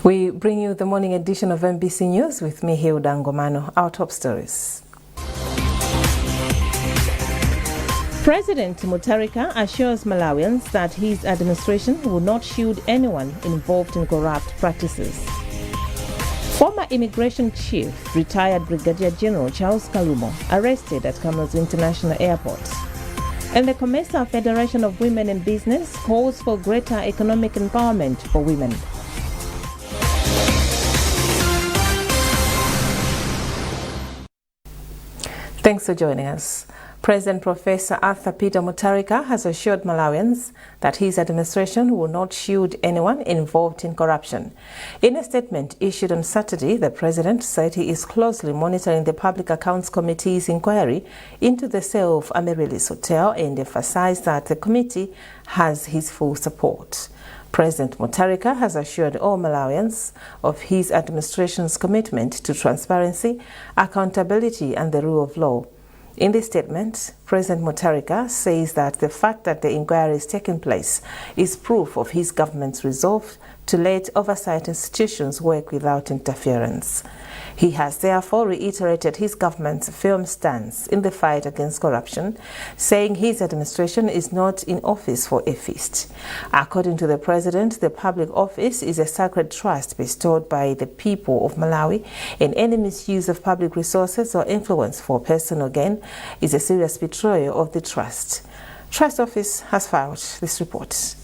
We bring you the morning edition of MBC News with me, Hilda Ngomano. Our top stories. President Mutharika assures Malawians that his administration will not shield anyone involved in corrupt practices. Former immigration chief, retired Brigadier General Charles Kalumo, arrested at Kumalawi International Airport. And the COMESA Federation of Women in Business calls for greater economic empowerment for women. Thanks for joining us. President Professor Arthur Peter Mutharika has assured Malawians that his administration will not shield anyone involved in corruption. In a statement issued on Saturday, the president said he is closely monitoring the Public Accounts Committee's inquiry into the sale of Amaryllis Hotel and emphasized that the committee has his full support. President Mutharika has assured all Malawians of his administration's commitment to transparency, accountability and the rule of law. In this statement, President Mutharika says that the fact that the inquiry is taking place is proof of his government's resolve to let oversight institutions work without interference. He has therefore reiterated his government's firm stance in the fight against corruption, saying his administration is not in office for a feast. According to the president, the public office is a sacred trust bestowed by the people of Malawi, and any misuse of public resources or influence for personal gain is a serious betrayal of the trust. Trust Office has filed this report.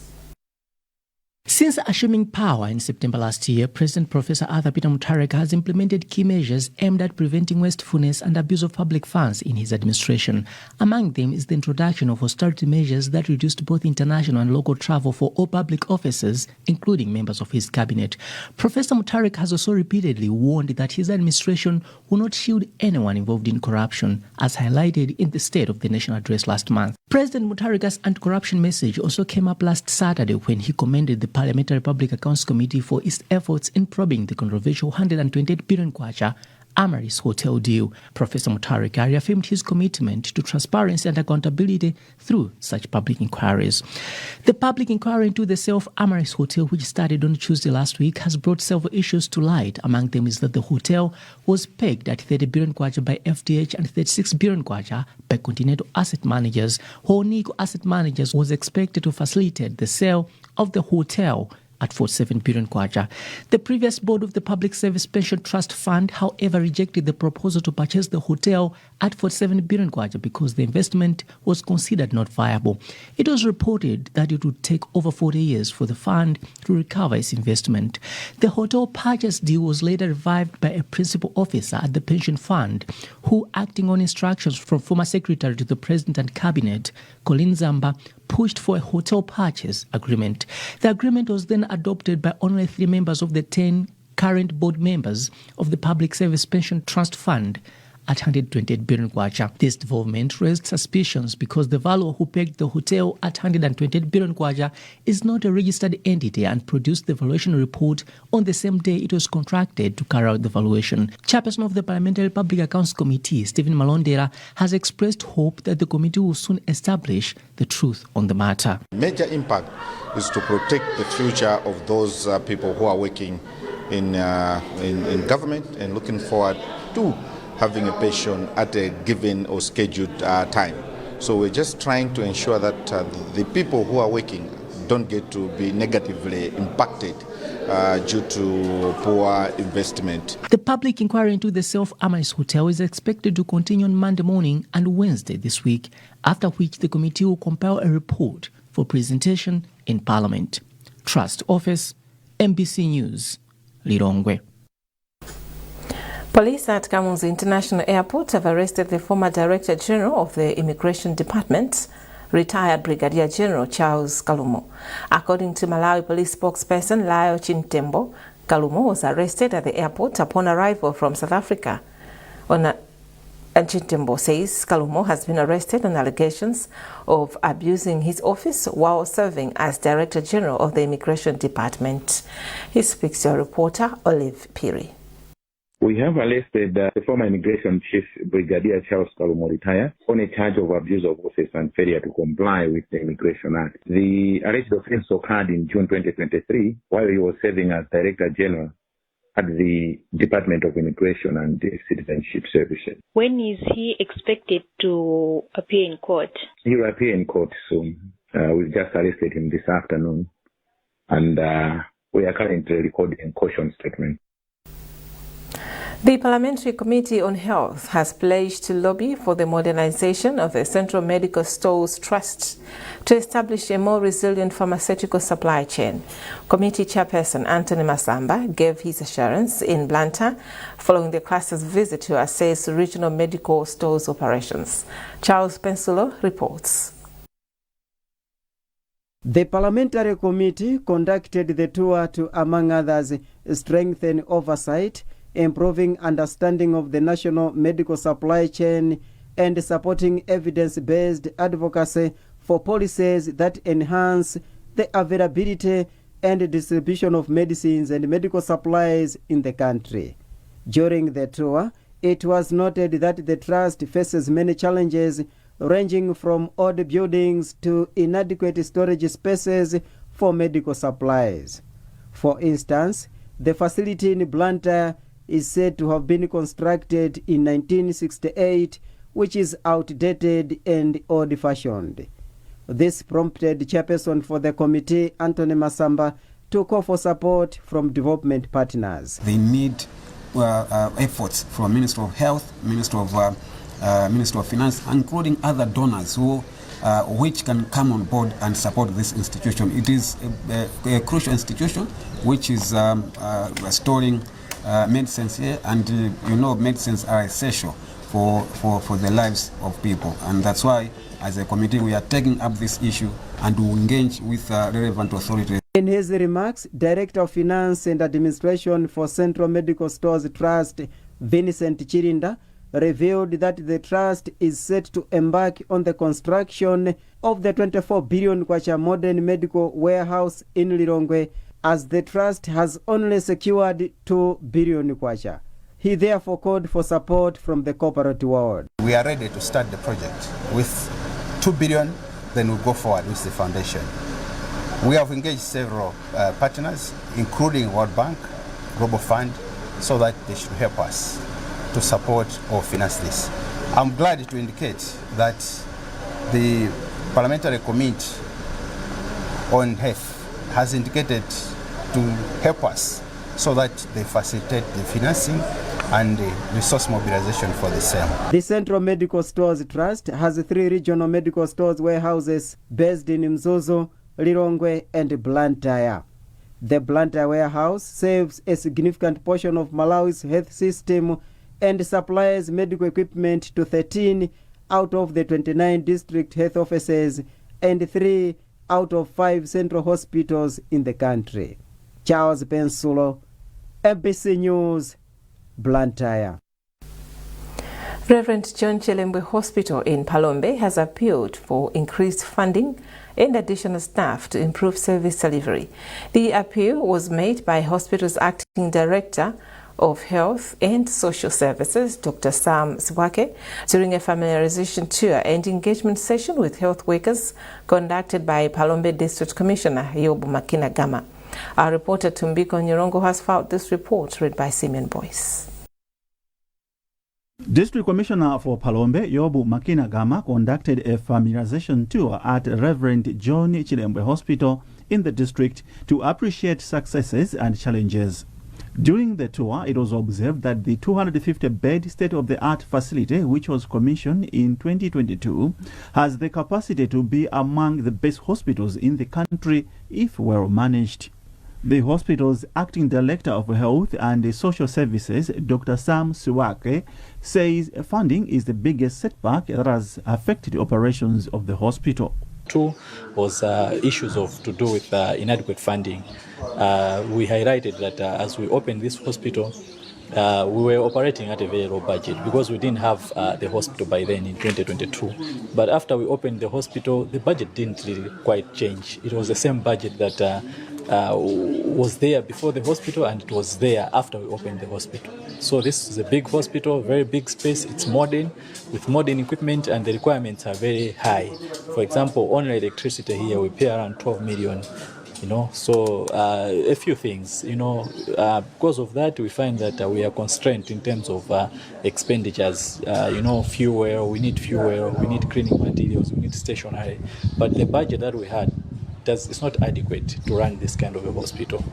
Since assuming power in September last year, President Professor Arthur Peter Mutharika has implemented key measures aimed at preventing wastefulness and abuse of public funds in his administration. Among them is the introduction of austerity measures that reduced both international and local travel for all public officers, including members of his cabinet. Professor Mutharika has also repeatedly warned that his administration will not shield anyone involved in corruption, as highlighted in the State of the Nation address last month. President Mutharika's anti-corruption message also came up last Saturday when he commended the Parliamentary Public Accounts Committee for its efforts in probing the controversial 128 billion kwacha Amaryllis Hotel deal. Professor Mutharika reaffirmed his commitment to transparency and accountability through such public inquiries. The public inquiry into the sale of Amaryllis Hotel, which started on Tuesday last week, has brought several issues to light. Among them is that the hotel was pegged at 30 billion kwacha by FDH and 36 billion kwacha by Continental Asset Managers, while Nico Asset Managers was expected to facilitate the sale of the hotel at 47 billion kwacha. The previous board of the Public Service Pension Trust Fund, however, rejected the proposal to purchase the hotel at 47 billion kwacha because the investment was considered not viable. It was reported that it would take over 40 years for the fund to recover its investment. The hotel purchase deal was later revived by a principal officer at the pension fund who, acting on instructions from former Secretary to the President and Cabinet, Colin Zamba, pushed for a hotel purchase agreement. The agreement was then adopted by only 3 members of the 10 current board members of the Public Service Pension Trust Fund at 128 billion kwacha. This development raised suspicions because the valuer who pegged the hotel at 128 billion kwacha is not a registered entity and produced the valuation report on the same day it was contracted to carry out the valuation. Chairperson of the Parliamentary Public Accounts Committee, Stephen Malondera, has expressed hope that the committee will soon establish the truth on the matter. Major impact is to protect the future of those people who are working in government and looking forward to having a pension at a given or scheduled time. So we're just trying to ensure that the people who are working don't get to be negatively impacted due to poor investment. The public inquiry into the sale of Amaryllis Hotel is expected to continue on Monday morning and Wednesday this week, after which the committee will compile a report for presentation in Parliament. Trust Office, MBC News, Lero. Police at Kumalawi International Airport have arrested the former Director General of the Immigration Department, retired Brigadier General Charles Kalumo. According to Malawi Police spokesperson Lero, Kalumo was arrested at the airport upon arrival from South Africa. Chintembo says Kalumo has been arrested on allegations of abusing his office while serving as Director General of the Immigration Department. He speaks to our reporter Olive Piri. We have arrested the former Immigration Chief Brigadier Charles Kalumolitaya on a charge of abuse of office and failure to comply with the Immigration Act. The alleged offense occurred in June 2023 while he was serving as Director General at the Department of Immigration and Citizenship Services. When is he expected to appear in court? He will appear in court soon. We've just arrested him this afternoon, and we are currently recording a caution statement. The Parliamentary Committee on Health has pledged to lobby for the modernization of the Central Medical Stores Trust to establish a more resilient pharmaceutical supply chain. Committee Chairperson Anthony Masamba gave his assurance in Blantyre following the cluster's visit to assess regional medical stores operations. Charles Pensulo reports. The Parliamentary Committee conducted the tour to, among others, strengthen oversight, improving understanding of the national medical supply chain, and supporting evidence-based advocacy for policies that enhance the availability and distribution of medicines and medical supplies in the country. During the tour, it was noted that the trust faces many challenges, ranging from old buildings to inadequate storage spaces for medical supplies. For instance, the facility in Blantyre is said to have been constructed in 1968, which is outdated and old-fashioned. This prompted Chairperson for the committee, Anthony Masamba, to call for support from development partners. They need efforts from Ministry of Health, Ministry of Finance, including other donors which can come on board and support this institution. It is a crucial institution which is restoring medicines here, and medicines are essential for the lives of people, and that's why as a committee we are taking up this issue and will engage with relevant authorities. In his remarks, Director of Finance and Administration for Central Medical Stores Trust, Vincent Chirinda, revealed that the trust is set to embark on the construction of the 24 billion kwacha modern medical warehouse in Lilongwe, as the trust has only secured 2 billion kwacha. He therefore called for support from the corporate world. We are ready to start the project with 2 billion, then we'll go forward with the foundation. We have engaged several partners, including World Bank, Global Fund, so that they should help us to support or finance this. I'm glad to indicate that the Parliamentary Committee on Health has indicated to help us so that they facilitate the financing and the resource mobilization for the same. The Central Medical Stores Trust has 3 regional medical stores warehouses based in Mzozo, Lilongwe and Blantyre. The Blantyre warehouse saves a significant portion of Malawi's health system and supplies medical equipment to 13 out of the 29 district health offices and 3 out of 5 central hospitals in the country. Charles Pensulo, MBC News, Blantyre. Reverend John Chelembwe Hospital in Palombe has appealed for increased funding and additional staff to improve service delivery. The appeal was made by hospital's acting director of Health and Social Services, Dr. Sam Siwake, during a familiarization tour and engagement session with health workers conducted by Palombe District Commissioner Yobu Makina Gama. Our reporter Tumbiko Nyirongo has filed this report, read by Simeon Boyce. District Commissioner for Palombe, Yobu Makina Gama, conducted a familiarization tour at Reverend John Chelembwe Hospital in the district to appreciate successes and challenges. During the tour, it was observed that the 250-bed state-of-the-art facility, which was commissioned in 2022, has the capacity to be among the best hospitals in the country if well managed. The hospital's acting director of Health and Social Services, Dr. Sam Siwake, says funding is the biggest setback that has affected operations of the hospital. 2 was issues to do with inadequate funding. We highlighted that as we opened this hospital, we were operating at a very low budget because we didn't have the hospital by then in 2022. But after we opened the hospital, the budget didn't really quite change. It was the same budget that was there before the hospital and it was there after we opened the hospital. So this is a big hospital, very big space. It's modern, with modern equipment, and the requirements are very high. For example, only electricity here we pay around 12 million. So a few things, because of that we find that we are constrained in terms of expenditures, fuel, we need cleaning materials, we need stationery, but the budget that we had is not adequate to run this kind of a hospital.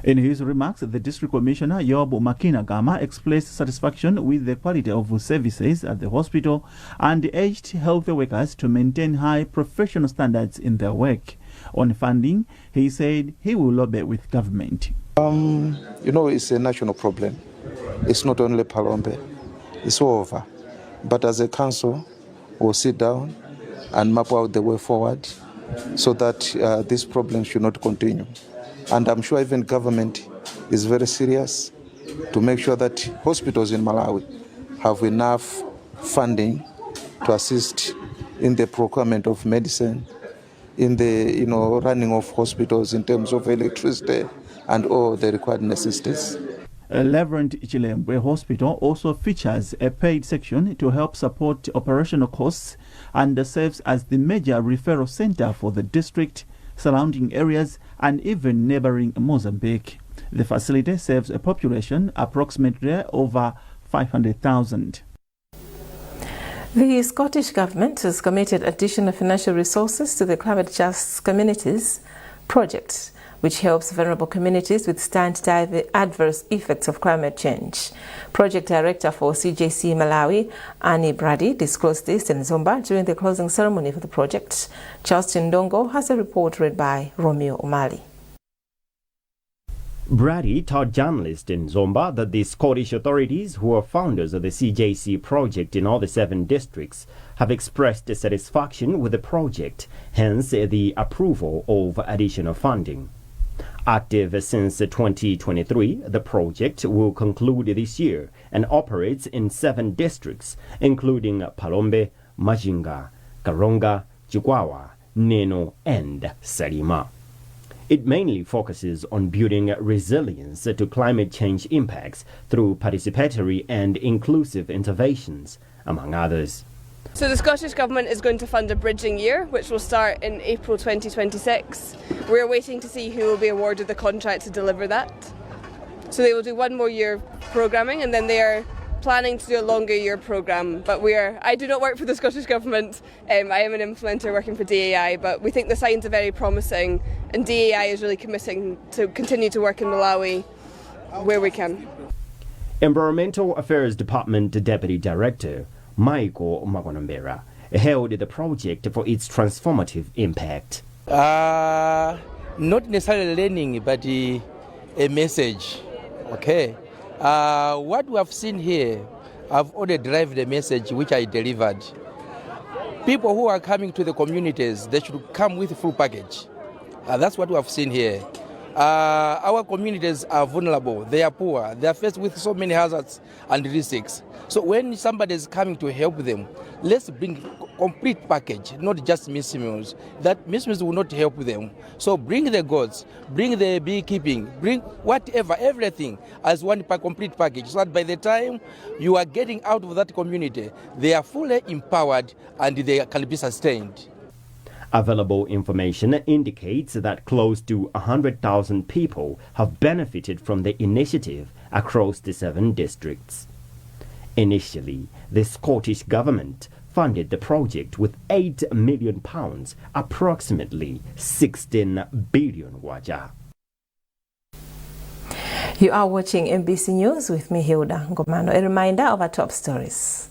In his remarks, the District Commissioner, Yobu Makinagama, expressed satisfaction with the quality of services at the hospital and urged health workers to maintain high professional standards in their work. On funding, he said he will lobby with government. It's a national problem. It's not only Palombe, it's all over. But as a council, we'll sit down and map out the way forward so that this problem should not continue. And I'm sure even government is very serious to make sure that hospitals in Malawi have enough funding to assist in the procurement of medicine, in the running of hospitals in terms of electricity and all the required necessities. Reverend Chilembwe Hospital also features a paid section to help support operational costs and serves as the major referral center for the district, surrounding areas, and even neighboring Mozambique. The facility serves a population approximately over 500,000. The Scottish Government has committed additional financial resources to the Climate Just Communities project, which helps vulnerable communities withstand the adverse effects of climate change. Project Director for CJC Malawi, Annie Brady, disclosed this in Zomba during the closing ceremony for the project. Charleston Dongo has a report read by Romeo Umali. Brady told journalists in Zomba that the Scottish authorities, who are founders of the CJC project in all the 7 districts, have expressed satisfaction with the project, hence the approval of additional funding. Active since 2023, the project will conclude this year and operates in 7 districts, including Palombe, Majinga, Karonga, Chikwawa, Neno, and Salima. It mainly focuses on building resilience to climate change impacts through participatory and inclusive interventions, among others. So the Scottish Government is going to fund a bridging year, which will start in April 2026. We're waiting to see who will be awarded the contract to deliver that. So they will do 1 more year programming, and then they are planning to do a longer year programme. But I do not work for the Scottish Government. I am an implementer working for DAI, but we think the signs are very promising, and DAI is really committing to continue to work in Malawi where we can. Environmental Affairs Department Deputy Director Michael Magonambera hailed the project for its transformative impact. Not necessarily learning, but a message. Okay. What we have seen here, I've already derived a message which I delivered. People who are coming to the communities, they should come with a full package. That's what we have seen here. Our communities are vulnerable, they are poor, they are faced with so many hazards and risks. So when somebody is coming to help them, let's bring complete package, not just meals. That meals will not help them. So bring the goats, bring the beekeeping, bring whatever, everything as one complete package, so that by the time you are getting out of that community, they are fully empowered and they can be sustained. Available information indicates that close to 100,000 people have benefited from the initiative across the 7 districts. Initially, the Scottish Government funded the project with £8 million, approximately 16 billion waja. You are watching MBC News with me, Hilda Ngomano. A reminder of our top stories.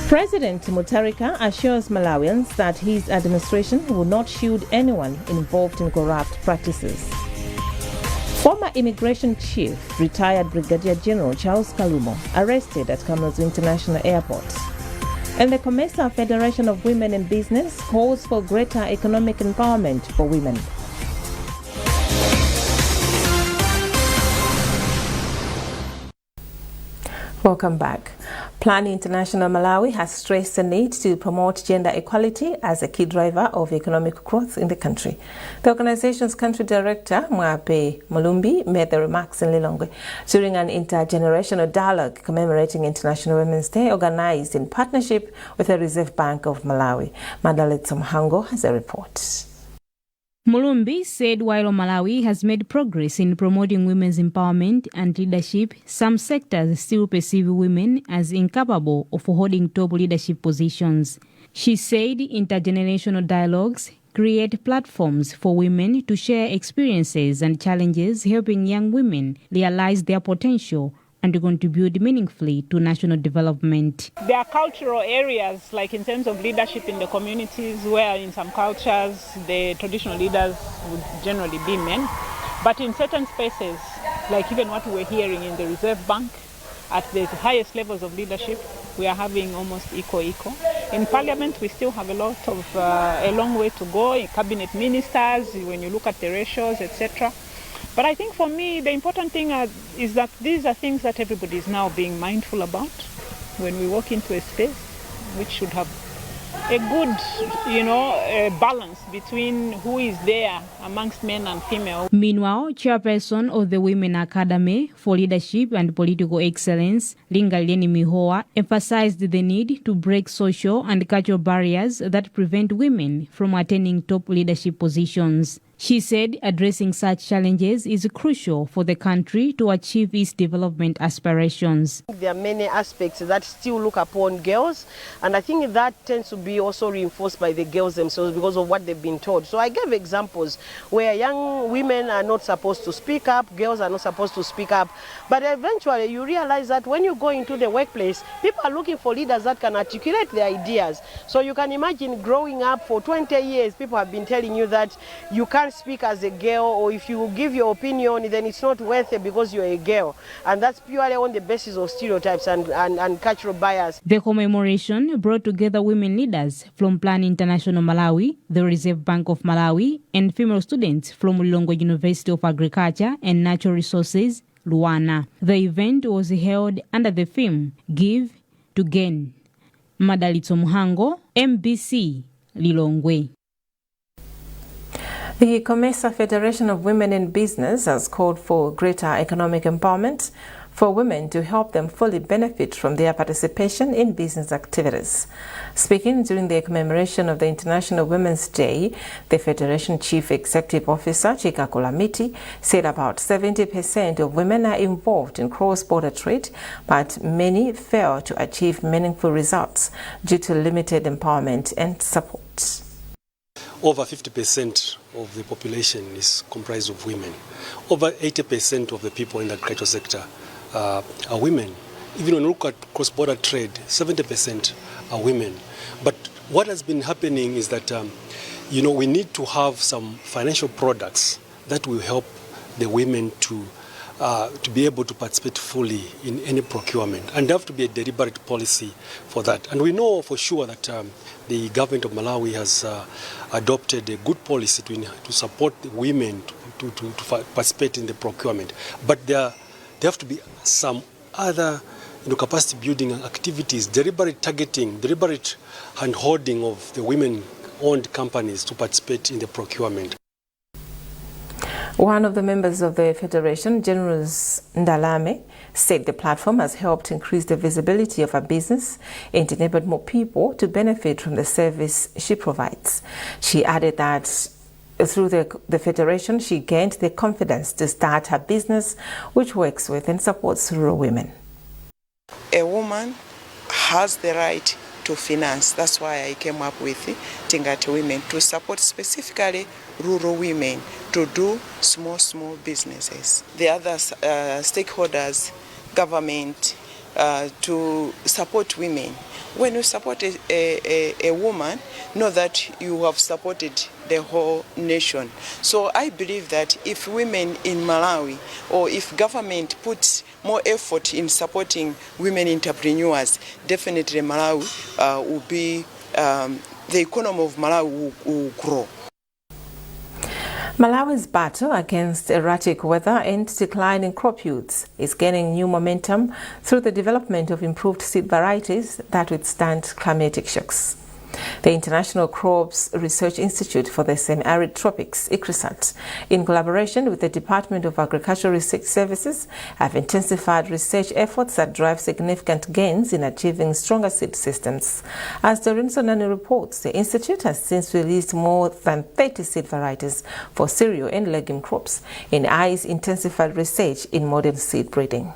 President Mutharika assures Malawians that his administration will not shield anyone involved in corrupt practices. Former Immigration Chief, retired Brigadier General Charles Kalumo, arrested at Kamuzu International Airport. And the COMESA Federation of Women in Business calls for greater economic empowerment for women. Welcome back. Plan International Malawi has stressed the need to promote gender equality as a key driver of economic growth in the country. The organization's country director, Mwape Mulumbi, made the remarks in Lilongwe during an intergenerational dialogue commemorating International Women's Day organized in partnership with the Reserve Bank of Malawi. Madalitso Mhango has a report. Mulumbi said while Malawi has made progress in promoting women's empowerment and leadership, some sectors still perceive women as incapable of holding top leadership positions. She said intergenerational dialogues create platforms for women to share experiences and challenges, helping young women realize their potential and to contribute meaningfully to national development. There are cultural areas, like in terms of leadership in the communities, where in some cultures the traditional leaders would generally be men. But in certain spaces, like even what we're hearing in the Reserve Bank, at the highest levels of leadership, we are having almost equal. In Parliament, we still have a long way to go. In cabinet ministers, when you look at the ratios, etc. But I think for me, the important thing is that these are things that everybody is now being mindful about when we walk into a space, which should have a good, balance between who is there amongst men and female. Meanwhile, chairperson of the Women Academy for Leadership and Political Excellence, Lingaleni Mihoa, emphasized the need to break social and cultural barriers that prevent women from attaining top leadership positions. She said addressing such challenges is crucial for the country to achieve its development aspirations. There are many aspects that still look upon girls, and I think that tends to be also reinforced by the girls themselves because of what they've been taught. So I gave examples where young women are not supposed to speak up, girls are not supposed to speak up, but eventually you realize that when you go into the workplace, people are looking for leaders that can articulate their ideas. So you can imagine growing up for 20 years, people have been telling you that you can't speak as a girl, or if you give your opinion, then it's not worth it because you're a girl. And that's purely on the basis of stereotypes and cultural bias. The commemoration brought together women leaders from Plan International Malawi, the Reserve Bank of Malawi, and female students from Lilongwe University of Agriculture and Natural Resources, Luana. The event was held under the theme, Give to Gain. Madalitso Mhango, MBC, Lilongwe. The COMESA Federation of Women in Business has called for greater economic empowerment for women to help them fully benefit from their participation in business activities. Speaking during the commemoration of the International Women's Day, the Federation Chief Executive Officer, Chika Kulamiti, said about 70% of women are involved in cross-border trade, but many fail to achieve meaningful results due to limited empowerment and support. Over 50% of the population is comprised of women. Over 80% of the people in the agricultural sector are women. Even when you look at cross-border trade, 70% are women. But what has been happening is that, we need to have some financial products that will help the women to be able to participate fully in any procurement. And there have to be a deliberate policy for that. And we know for sure that the government of Malawi has adopted a good policy to support the women to participate in the procurement. But there have to be some other capacity building activities, deliberate targeting, deliberate hand-holding of the women-owned companies to participate in the procurement. One of the members of the Federation, General Ndalame, said the platform has helped increase the visibility of her business and enabled more people to benefit from the service she provides. She added that through the Federation, she gained the confidence to start her business, which works with and supports rural women. A woman has the right to finance. That's why I came up with Tingati Women, to support specifically rural women to do small businesses. The other stakeholders, government, to support women. When you support a woman, know that you have supported the whole nation. So I believe that if women in Malawi, or if government puts more effort in supporting women entrepreneurs, definitely Malawi will be, the economy of Malawi will grow. Malawi's battle against erratic weather and declining crop yields is gaining new momentum through the development of improved seed varieties that withstand climatic shocks. The International Crops Research Institute for the Semi-Arid Tropics, ICRISAT, in collaboration with the Department of Agricultural Research Services, have intensified research efforts that drive significant gains in achieving stronger seed systems. As Nkhani reports, the institute has since released more than 30 seed varieties for cereal and legume crops and eyes intensified research in modern seed breeding.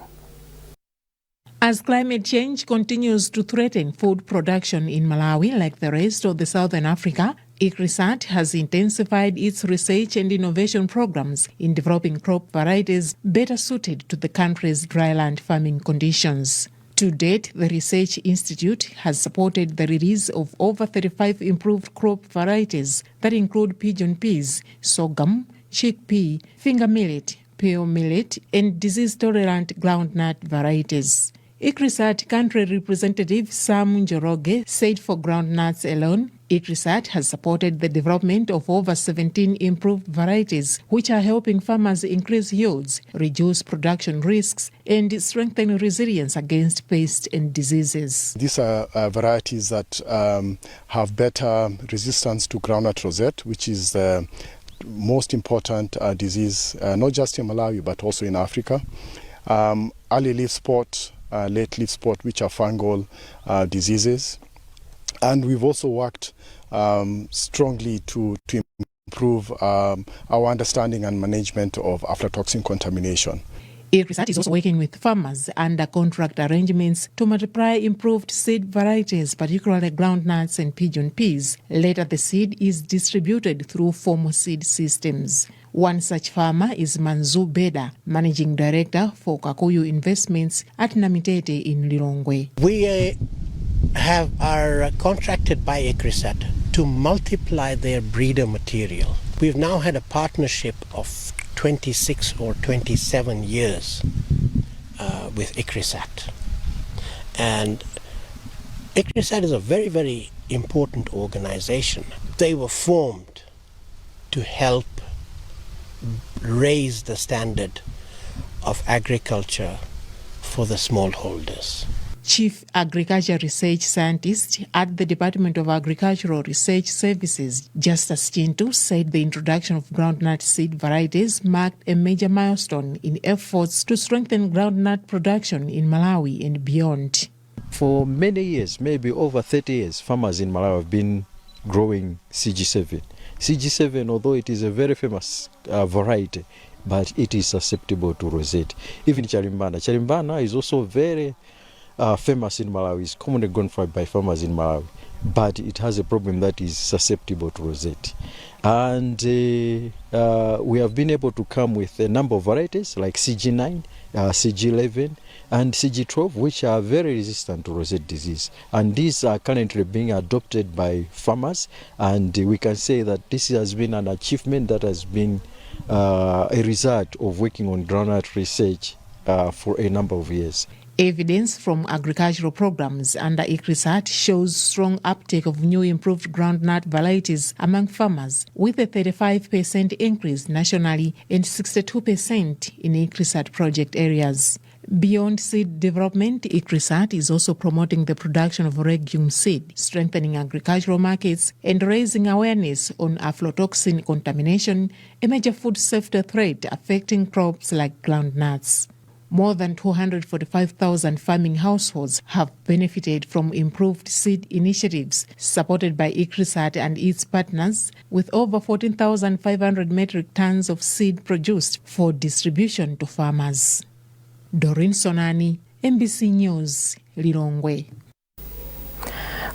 As climate change continues to threaten food production in Malawi like the rest of the Southern Africa, ICRISAT has intensified its research and innovation programs in developing crop varieties better suited to the country's dryland farming conditions. To date, the Research Institute has supported the release of over 35 improved crop varieties that include pigeon peas, sorghum, chickpea, finger millet, pearl millet, and disease-tolerant groundnut varieties. ICRISAT country representative Sam Njoroge said for groundnuts alone, ICRISAT has supported the development of over 17 improved varieties, which are helping farmers increase yields, reduce production risks, and strengthen resilience against pests and diseases. These are varieties that have better resistance to groundnut rosette, which is the most important disease, not just in Malawi, but also in Africa. Early leaf spot, late leaf spot, which are fungal diseases. And we've also worked strongly to improve our understanding and management of aflatoxin contamination. ICRISAT is also working with farmers under contract arrangements to multiply improved seed varieties, particularly groundnuts and pigeon peas. Later, the seed is distributed through formal seed systems. One such farmer is Manzu Beda, Managing Director for Kakuyu Investments at Namitete in Lilongwe. We are contracted by ICRISAT to multiply their breeder material. We've now had a partnership of 26 or 27 years with ICRISAT. And ICRISAT is a very, very important organization. They were formed to help raise the standard of agriculture for the smallholders. Chief Agriculture Research Scientist at the Department of Agricultural Research Services, Justus Chintu, said the introduction of groundnut seed varieties marked a major milestone in efforts to strengthen groundnut production in Malawi and beyond. For many years, maybe over 30 years, farmers in Malawi have been growing CG7. CG7, although it is a very famous variety, but it is susceptible to rosette. Even Charimbana. Charimbana is also very famous in Malawi. It's commonly grown by farmers in Malawi, but it has a problem that is susceptible to rosette. And we have been able to come with a number of varieties like CG9, CG11, and CG12, which are very resistant to rosette disease. And these are currently being adopted by farmers, and we can say that this has been an achievement that has been a result of working on groundnut research for a number of years. Evidence from agricultural programs under ICRISAT shows strong uptake of new improved groundnut varieties among farmers, with a 35% increase nationally and 62% in ICRISAT project areas. Beyond seed development, ICRISAT is also promoting the production of legume seed, strengthening agricultural markets, and raising awareness on aflatoxin contamination, a major food safety threat affecting crops like groundnuts. More than 245,000 farming households have benefited from improved seed initiatives supported by ICRISAT and its partners, with over 14,500 metric tons of seed produced for distribution to farmers. Doreen Sonani, MBC News, Lilongwe.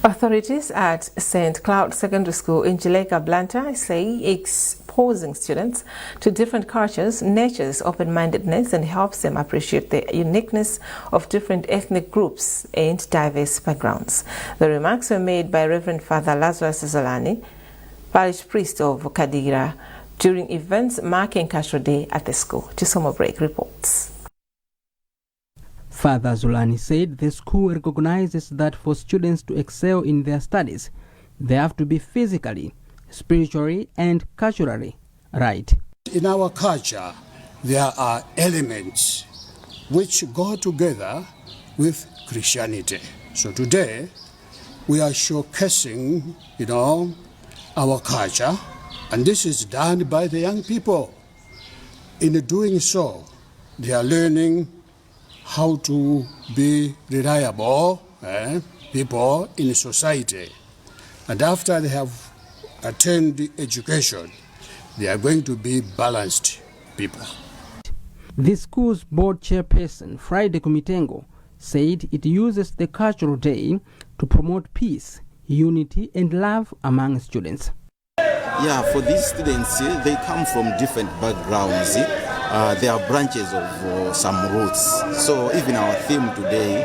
Authorities at St. Cloud Secondary School in Chileka, Blantyre say exposing students to different cultures nurtures open-mindedness and helps them appreciate the uniqueness of different ethnic groups and diverse backgrounds. The remarks were made by Reverend Father Lazarus Zolani, parish priest of Kadira, during events marking Castro Day at the school. Chisomo Break reports. Father Zulani said the school recognizes that for students to excel in their studies, they have to be physically, spiritually, and culturally right. In our culture, there are elements which go together with Christianity. So today, we are showcasing, our culture, and this is done by the young people. In doing so, they are learning how to be reliable people in society. And after they have attained the education, they are going to be balanced people. The school's board chairperson, Friday Kumitengo, said it uses the cultural day to promote peace, unity, and love among students. Yeah, for these students, they come from different backgrounds. They are branches of some roots. So even our theme today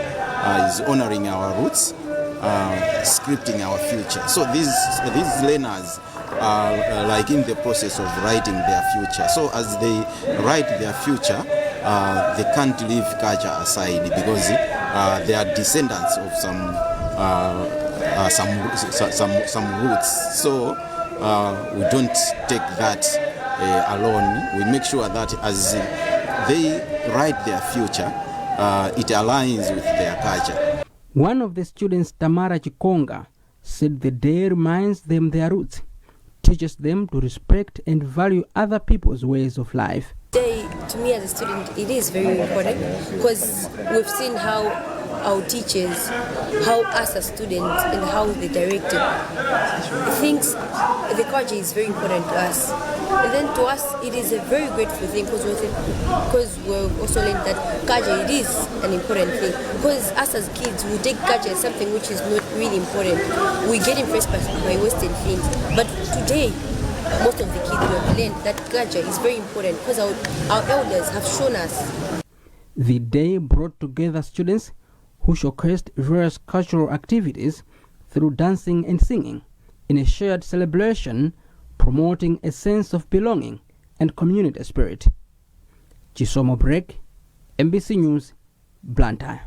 is honoring our roots, scripting our future. So these learners are like in the process of writing their future. So as they write their future, they can't leave culture aside because they are descendants of some roots. So we don't take that alone. We make sure that as they write their future, it aligns with their culture. One of the students, Tamara Chikonga, said the day reminds them their roots, teaches them to respect and value other people's ways of life. Today, to me as a student, it is very important because we've seen how our teachers, how us as students, and how they directed things. The culture is very important to us, and then to us it is a very grateful thing because we've also learned that culture, it is an important thing. Because us as kids, we take culture as something which is not really important. We get impressed by Western things, but today most of the kids have learned that culture is very important because our elders have shown us. The day brought together students who showcased various cultural activities through dancing and singing in a shared celebration, promoting a sense of belonging and community spirit. Chisomo Break, MBC News, Blantyre.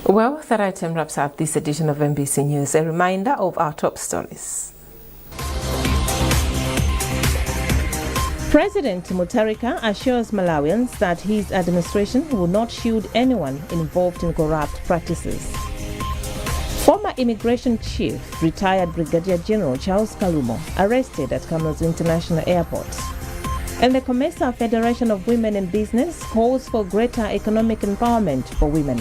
Well, that item wraps up this edition of MBC News. A reminder of our top stories. President Mutharika assures Malawians that his administration will not shield anyone involved in corrupt practices. Former immigration chief, retired Brigadier General Charles Kalumo, arrested at Kamuzu International Airport. And the COMESA Federation of Women in Business calls for greater economic empowerment for women.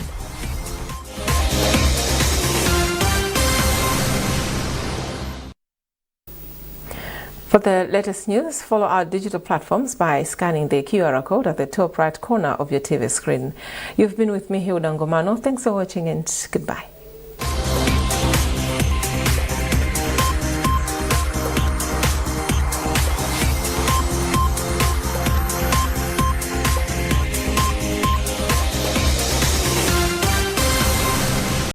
For the latest news, follow our digital platforms by scanning the QR code at the top right corner of your TV screen. You've been with me, Hilda Ngomano. Thanks for watching and goodbye.